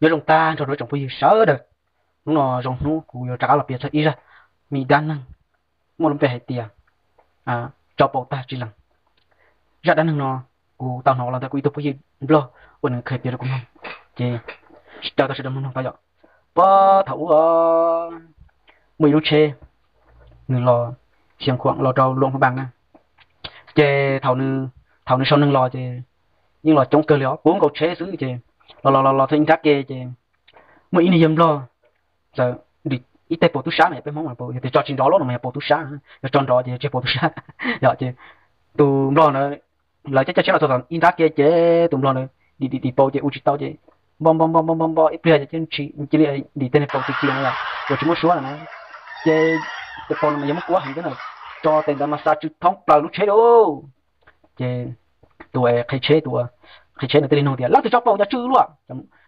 Nyob zoo tag nrho rau tsoom phooj ywg sawv daws, hnub no zoo hnub kuv yuav rov qab los piav txog ib zaj me dab neeg muaj lub npe hais tias tso paus tag tsis lees. Zaj dab neeg no kuv tau hnov los ntawm kuv ib tug phooj ywg Nplog uas nws kheev piav rau kuv mloog, ces caw tau sawv daws mloog tau yom. Puag thaum ub muaj ib lub tsheb, nws los xia khuam los rau Luam Phab Npas na, ces thaum nws sau neeg los ces yeej los coob kawg li os, puv nkaus tsheb xwb ces los los los los txog ib nrab ke ces muaj ib niag yawg Nplog txawm dim ib teg paus tub sab na, peb Hmoob yog tias tso tsis nrov lawm no mas yog paus tub sab, yog tso nrov ces tsis yog paus tub sab. Yog ces tus Nplog ntawd, lawv cab cab tsheb los txog tom ib nrab ke ces tus Nplog ntawd dim dim dim paus ces ua tsis tau ces npo npo npo npo npo npo ib pliag ces cia li dim tej niag paus txias txias no yom, uas tsis muaj suab no na, ces tej paus no mas yog muab kuab heev thiab na, tso tes ntawd mas xa tsw thoob plaws lub tsheb lauj. Ces tus qhia tsheb, tus qhia tsheb ntawd thiaj li nug tias leej twg tso paus cov tsw luaj,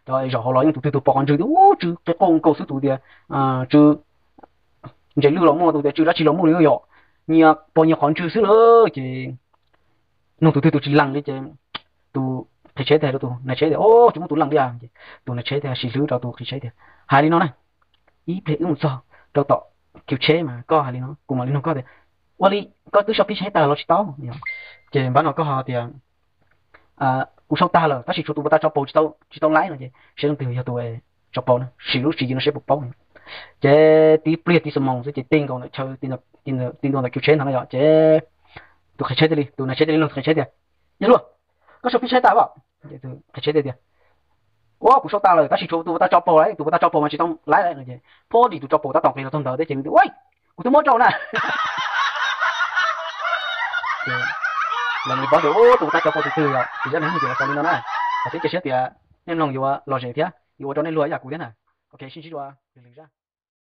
cov zaum hauv los yeej tus twg tus paus qhov ntswg tias ub tsw qe qo nkaus xwb, tus tias tsw ntses lwj los muaj, tus tias tsw dab tsi los muaj li yom, nyias paus nyias qhov ntswg xwb lawm ces nug tus twg tus tsis lees li ces tus qhia tsheb thiaj hais rau tus nais tsheb tias o tsis muaj tus lees li. Ces tus nais tsheb thiaj sis hlwb rau tus qhia tsheb tias hais li no na, ib pliag wb mus txog rau tom khiv tsheb mas koj hais li no, kuv mam li nug koj tias ua li koj twb sau phij tsheb tag los tsis tau? Ces npab no koj ho tias kuv sau tag lawm tab sis tshuav tus pas tas tso paus tsis tau laib no ces saib leej twg yog tus tso paus na, sim lub tswv yim no saib puas paub. Ces tib pliag tib xuab moos xwb ces ti nkaus ntawm chaw, ti nkaus ntawm khiv tsheb ntawd no yom ces tus qhia tsheb thiaj li, tus nais tsheb thiaj li nug tus qhia tsheb tias yog luag, koj sau phij tsheb tag los? Qhia tsheb tias ua kuv sau tag lawm tab sis tshuav tus pas tas tso paus lawm, tus pas tas tso paus mas tsis tau laib lawm no ces phob dim tus tso paus tab tom nqis los txog ntawd thiab ces ua kuv twb muab rau na. Lawv mam li paub tias tus pas tas tso paus tus twg yom, ces zaj neeg ces los xaus li no na. Qhov tseeb cia siab tias nej mloog yuav lom zem thiab yuav ua rau nej luag ib yam kuv thiab na. Ok, sib ntsib dua lwm lwm zaj.